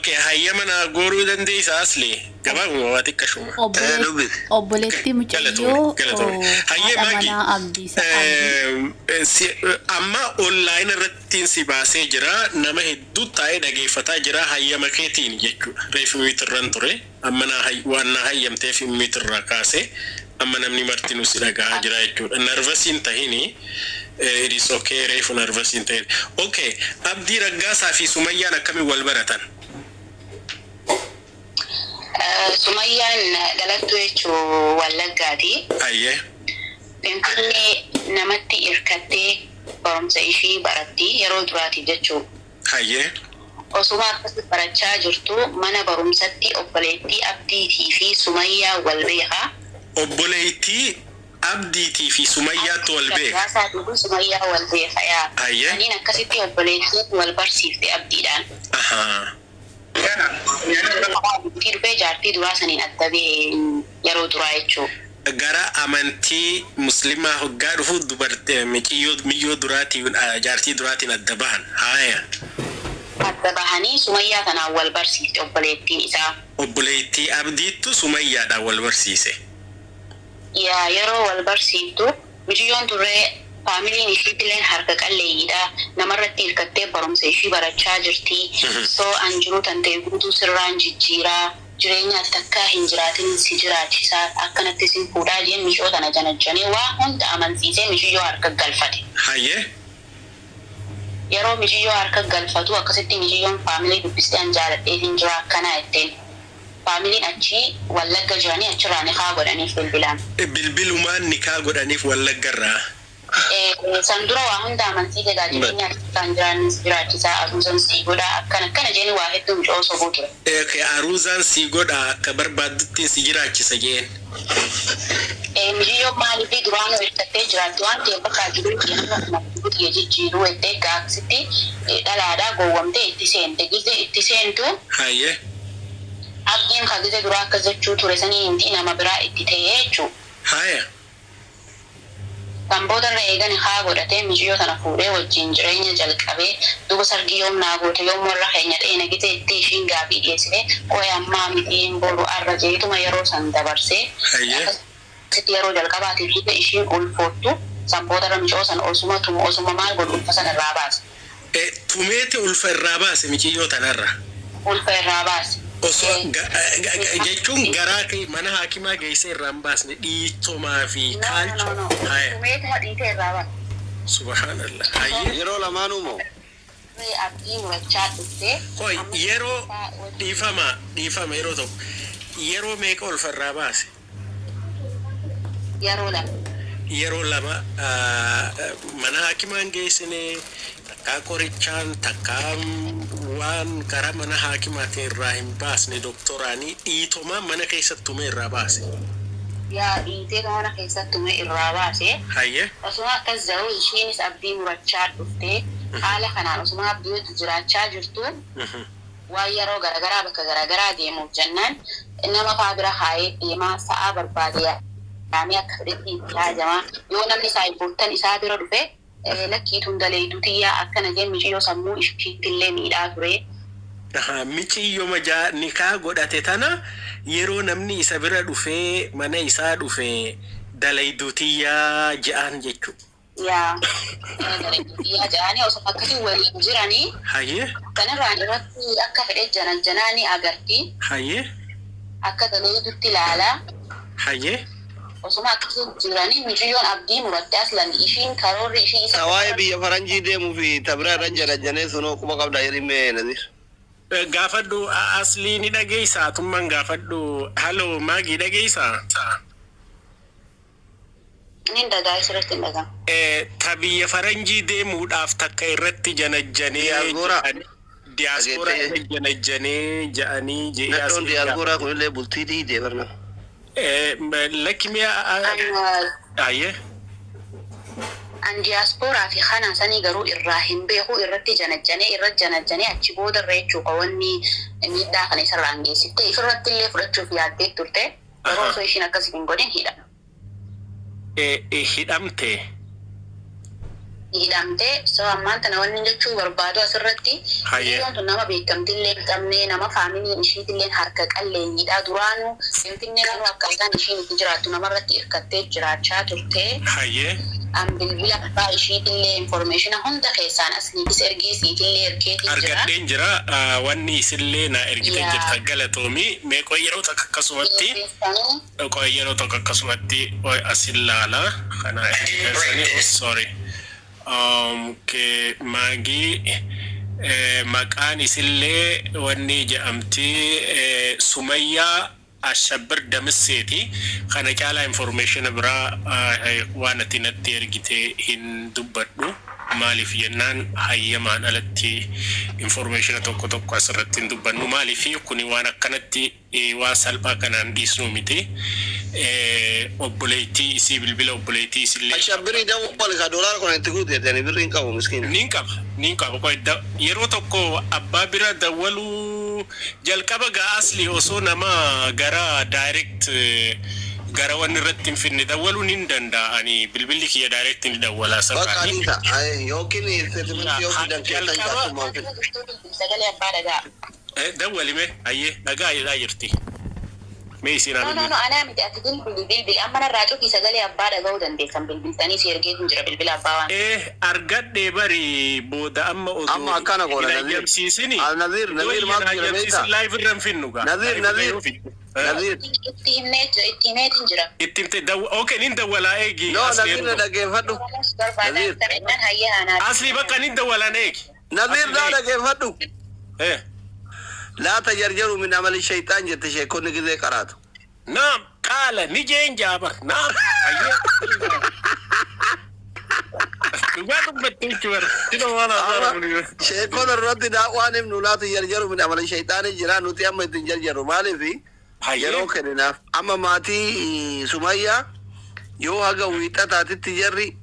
Okay, hayyama naa gooruu dandeessa asli. Gabaabuma waa xiqqashuma. Dubbisi. Obboleettii mucayyoo Galatoome. Hayyee haadha Maagi. manaa Abdiisa Abdii. Amma online irratti si baasee jira. Nama hedduu taa'ee dhageeffataa jira hayyama keetiin jechuudha. Reefu miitirran ture. Amma waan naa hayyamteef miitirraa kaase. Amma namni martinuu si dhagahaa jira jechuudha. Nervous iin tahini. It is okay, reefu nervous iin tahin. Okay, Abdii Raggaasaa fi Sumayyaan akkamiin wal baratan? Sumayyaan dhalattuu jechuun Wallaggaati. Finfinnee namatti hirkattee barumsa ishii baratti yeroo duraatiif jechuudha. Osuma akkasii barachaa jirtu mana barumsatti obboleettii Abdiitii fi Sumayyaa wal beekaa. Obboleettii Abdiitii fi Sumayyaatu wal beeka. Raggaasaatii fi Sumayyaa wal beeka yaa. Saniin akkasitti obboleettiin wal barsiifte Abdiidhaan. Abdii dhufee jaartii duraa saniin adda bahee yeroo duraa jechuudha. Gara amantii muslimaa hoggaa dhufu dubartii micciyoo miyyoo duraatiin, jaartii duraatiin adda bahan. Haaya. Adda bahanii Sumayyaa tanaan wal barsiifte obboleettiin isaa. Obboleettii Abdiittu Sumayyaadhaan wal barsiise. Yaa, yeroo wal barsiiftu mucayyoon turree faamiliin ishiitilleen harka qalleeyyiidha. Namarratti hirkattee barumsa ishii barachaa jirti. So an jiruu tan ta'e guutuu sirraan jijjiiraa. Jireenya ati takkaa hin jiraatin si jiraachisaa, akkanatti sin fuudhaa jeen micoo tana janajjanee waa hunda amansiisee miciyyoo harka galfate. Yeroo miciyyoo harka galfatu akkasitti miciyyoon faamilii dubbistee an jaaladhee hin jira akkanaa jetteen. Faamiliin achii Wallagga jiranii achirraa nikaa godhaniif bilbilaan. Bilbilumaan nikaa godhaniif Wallaggarraa. San dura waa hunda amansiise egaa jireenya ati takkaa hin jiraanne si jiraachisaa, aruuzan sii godhaa, akkana akkana jeeni waa hedduu micoo sobuu ture. Okay, aruuzaan sii godha, akka barbaadduttiin si jiraachisa jeen. Miciyyoon maaliif duraanuu hirkattee jiraatti waan ta'eef bakka jiruu kiyya nama kuma jiruu kiyya jijjiiruu jettee gaaksitti dhalaadhaa gowwamtee itti seente. Gizee itti seentu Abdiin ka gize duraa akkas jechuu ture sanii miti, nama biraa itti ta'ee jechuu. Kan boodarra eega nikaa godhatee miciyyoo tana fuudhee wajjiin jireenya jalqabee, duuba sargii yoom naa goote, yoom warra keenya dheeyna gizee itti ishiin gaafii dhiyeessite, qoy ammaa miti, boru, arra jeetuma yeroo san dabarsee akkasitti yeroo jalqabaatiif gize ishiin ulfoottu, san boodarra micoo san osuma tumu, osuma maal godhu ulfa san irraa baase. Tumeeti ulfa irraa baase miciyyoo tanarra. Ulfa irraa baase. Osoo jechuun garaa kee mana haakimaa geessee irraa hin baasne, dhiitomaa fi No, no, kaalchoo. no, no. Tumeetuma dhiitee irraa baase. Subhaanallah. Hayyee. Yeroo lamaanuu moo? Abdii murachaa dhuftee. Hoy, yeroo, dhiifama, dhiifama, yeroo tokko yeroo meeqa ulfa irraa baase? Yeroo lama. Yeroo lama mana haakimaan geessine, takkaa qorichaan, takkaa waan karaa mana haakimaatiin irraa hin baasne, doktoraanii dhiitomaa mana keessatti tumee irraa baase. Yaa, dhiitee mana keessatti tumee irraa baase. Osuma akkas jiru ishiinis abdii murachaa dhuftee, haala kanaan osuma abdii wajji jiraachaa jirtu waan yeroo garagaraa bakka garagaraa deemuuf jennaan nama faa bira kaayee deemaa, sa'aa barbaade yaamee akka fedhetti itti haajamaa. Yoo namni saayibboottan isaa bira dhufe, lakkiituun daleeyduu tiyyaa akkana jeen miciyyoo sammuu ishiittillee miidhaa ture. Miciyyoma nikaa godhate tana yeroo namni isa bira dhufee mana isaa dhufe dalayduu tiyyaa je'aan jechuudha. Yaa, daleeyduu tiyyaa je'anii osoo akkasii waliin jiranii kanarraan irratti akka fedhe janajjanaanii agarti. Akka daleeydutti ilaalaa. Osuma akkasii jiranii miciyyoon abdii muratte, aslan ishiin karoorri ishii isa. Waa'ee biyya faranjii deemuu fi tabira irra janajjanee sunoo quba qabda hirimee Nazir. Gaafadhu, aslii ni dhageessaa, atummaan gaafadhu. Haloo Maagii, dhageessaa? Inni dhagaa, isirratti hin dhagaa. Ta biyya faranjii deemuudhaaf takka irratti janajjanee Diyaaspooraa. Diyaaspooraa irra janajjanee ja'anii je'ee Nadhoon asii diyaaspooraa kunillee bultii diidee barna. Lakki mi'a. An diyaaspooraa fi kana sanii garuu irraa hin beeku. Irratti janajjanee, irra janajjanee achi boodarra jechuudha wanni miidhaa kana isarraan geessifte ifirratti illee fudhachuuf yaaddee turte, garuu osoo ishiin akkasii hin godhin hidha. Hidhamte. Hidhamtee so ammaan tana wanni jechuu barbaadu asirratti biyyoon tun nama beekamtillee hin qabne, nama faamiliin ishiitillee harka qalleeyyiidha. Duraanuu Finfinnee kanuu akkaataan ishiin itti jiraattu namarratti hirkattee jiraachaa turte. An bilbila abbaa ishiitillee information hunda keessaan asliifis ergee, siitillee ergeetii jira. Argadheen jira. Wanni isillee naa ergitee jirta, galatoomi. Mee qoy, yeroo takka akkasumatti Keessanuu qoy, yeroo tokko akkasumatti qoy, asin laala kana ergiteessanii. Oh, sorry. Ke maagii maqaan isillee wanni jedhamti Sumayyaa Ashabbir Damisseeti. Kana caalaa information biraa waan ati natti ergite hin dubbadhu. Maaliif jennaan, hayyamaan alatti information tokko tokko asirratti hin dubbannu. Maaliif kuni waan akkanatti waan salphaa kanaan dhiisnu miti. Obboleettii isii, bilbila obboleettii isillee Ashabbirii dawwal ka doolaara kuna itti guute jedhani, birrii hin qabu miskiina. Nin qaba, nin qaba. Qoy, yeroo tokko abbaa bira dawwaluu jalqaba gaa. Asli osoo nama gara direct gara wanni irratti hin finne dawwaluun hin danda'ani. Bilbilli kiyya direct ni dawwala Bakka asirraani. ni ta'a yookiin seetimentii yoo fidan keessan Jalqaba jaarsummaan fida. Sagalee abbaa dhagaa. Dawwalime, ayyee, dhagaa jedhaa jirti. Mee isiin haa No, no, no, bilbilu. anaa miti, ati bilbili, bilbili. Amma narraa cufii, sagalee abbaa dhaga'uu dandeessan. Bilbiltanii si ergeetu jira bilbila abbaa waan. Argadhee bari booda amma odoo Amma akkana goona hin Naziir. ayyamsiisini. Al Naziir, Odoo Naziir hin maaltu jira ayyamsiisin beektaa? live irra hin finnu gaa. Naziir, Live irra Naziir, yoo finnu. Naziir. Itti himnee jira, itti himeetiin jira. Itti himte okay, nin dawwalaa, eegi. No, Asli Naziir yeroo na tokko. dhaggeeffadhu. Barbaadan Naziir. taphattan hayya anaa. Asli bakka nin dawwalaan, eegi. Naziir Asli naa eegi. dhaggeeffadhu. لا تجرجروا من عمل الشيطان jette sheekonni gizee qaraatu. Naam, qaala ni jeen jaabar. Naam. Ayyee. Dhugaa dubbatte jechuudha. Sino waan haasa'aa jiru. Sheekota irratti daawwaan himnu لا تجرجروا من عمل الشيطان jira. Nuti amma ittiin jarjarru maaliifi yeroo kenninaaf. Amma maatii Sumayyaa yoo haga wiixataatitti jarri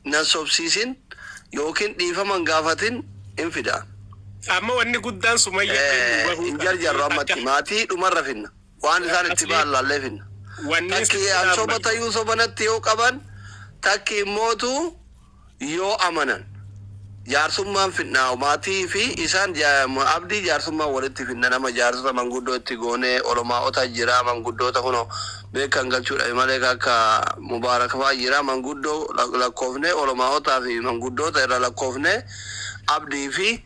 nan sobsiisin yookiin dhiifaman gaafatin hin fida. Amma wanni guddaan Sumayyaa Hin jarjarru, ammatti maatii dhumarra finna. Waan isaan itti ba'an laallee finna. Wanni Takki an soba tayyuu sobanatti yoo qaban, takki immootu yoo amanan jaarsummaan finnaa. Maatii fi isaan abdii jaarsummaan walitti finna. Nama jaarsota manguddoo itti goonee olomaa'ota jira, manguddoota kuno beekan galchuudha malee akka Mubaarak fa'aa jira. Manguddoo lakkoofne, olomaa'otaa fi manguddoota irra lakkoofne, abdii fi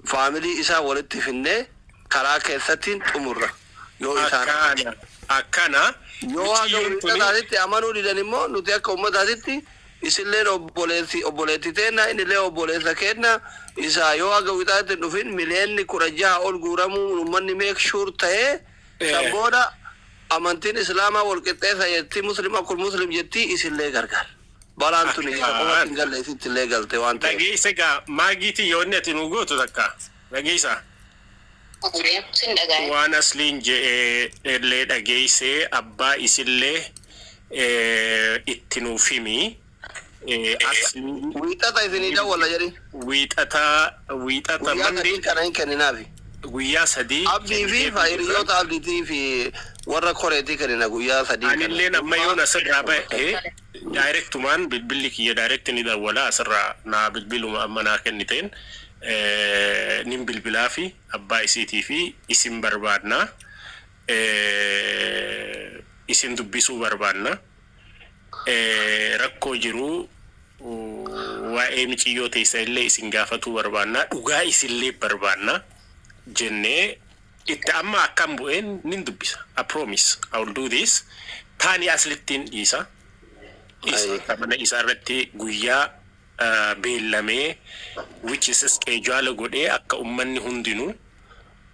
faamilii isaa walitti finnee karaa keessatti xumurra yoo isaan Akkana. Akkana. Yoo haga Mucayyoon tuni wiixataatitti amanuu didan immoo nuti akka ummataatitti isilleen obboleessi obboleetti teenna, innillee obboleessa kenna isaa. Yoo haga wiixataatti hin dhufin miliyoonni 16 ol guuramuu ummanni make sure ta'ee san booda amantiin islaamaa wal qixxeessa jetti, muslim akkul muslim jetti, isillee gargaar. Balaan tuni isa qofatti hin galle, isitti illee galte waan ta'eef. Dhageessa gaa, maagiitii yoonni ati nu gootu takka. Dhageessa. Sin dhagaye. Waan asliin je'ee illee dhageessee, abbaa isillee itti nuuf himi. Asliin Wiixata isinii dawwala jedhi. Wiixataa, wiixata Guyyaa mandi 3 kana hin kenninaafi. Guyyaa 3. Abdii fi hiriyoota abdiitii fi warra koreetii kennina guyyaa 3 kana. Anilleen amma yoon asirraa ba'e directumaan bilbilli kiyya direct ni dawwala. Asirraa naa bilbiluma amma naa kenniteen nin bilbilaa fi abbaa isiitii fi isin barbaadna, isin dubbisuu barbaadna, rakkoo jiru waa'ee miciyyoo teessa illee isin gaafatuu barbaadna, dhugaa isillee barbaadna jennee itti amma akkam bu'een nin dubbisa. I promise I will do this. Taani aslittiin dhiisa. Isa mana isaa irratti guyyaa beellamee, which is schedule godhee, akka ummanni hundinuu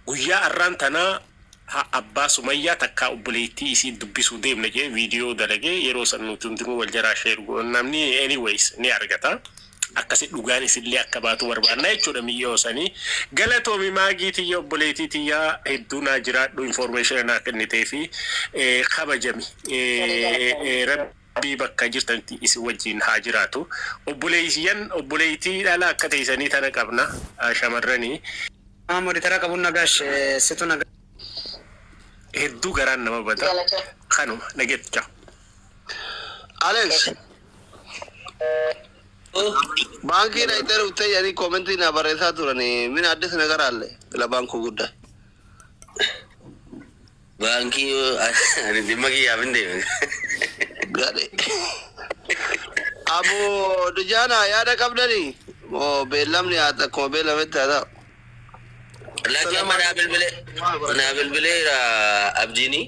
guyyaa arraan tanaa abbaa Sumayyaa takkaa obboleettii isii dubbisuu deemna jee viidiyoo dalagee, yeroo san nuti hundinuu wal jaraa share godhan, namni anyways ni argata. Akkasi dhugaan isillee akka baatu barbaanna jechuudha miyyoo sanii. Galatoomi maagii tiyya, obboleettii tiyyaa, hedduu naa jiraadhu, information naa kennitee fi kabajami. Rabbii bakka jirtanitti isin wajjin haa jiraatu. Obboleeyyan, obboleettii dhala akka teessanii tana qabna shamarranii. Moditara qabuun nagaash situ nagaa. Hedduu garaan nama bada. Galatoo. Kanuma nageetcha. Alex. Baankii dhaqxee dhuftee jedhanii koomentii naa barreessaa turanii min addis nagar አለ ለባንኩ ጉዳይ Baankii ani dhimma kiyyaaf hin deeme. Gadhe. Abu Dujaana yaada qabdanii moo beellamni haa akkuma beellametti haa ta'u. Lakki amma naa bilbilee naa bilbileera abdiini.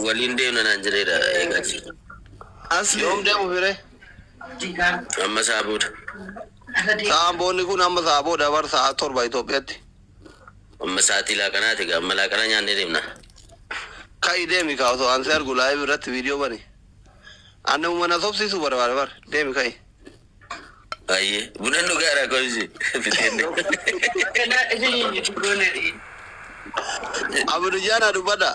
Waliin deemna naan jedheera eegaa jira. Asli Yoom deemu fire? Amma isaa booda. Sa'aan boonni kun amma sa'a booda bar sa'a 7 Itoophiyaatti. Amma sa'aatii laaqanaati egaa amma laaqana nyaannee deemna. Ka'i deemi kaa osoo ansee argu live irratti viidiyoo bani. Anna mana sobsiisu barbaade bar deemi ka'i. Baay'ee buna dhugaadha koisi fiteen. Abu Dujaana dubbadha.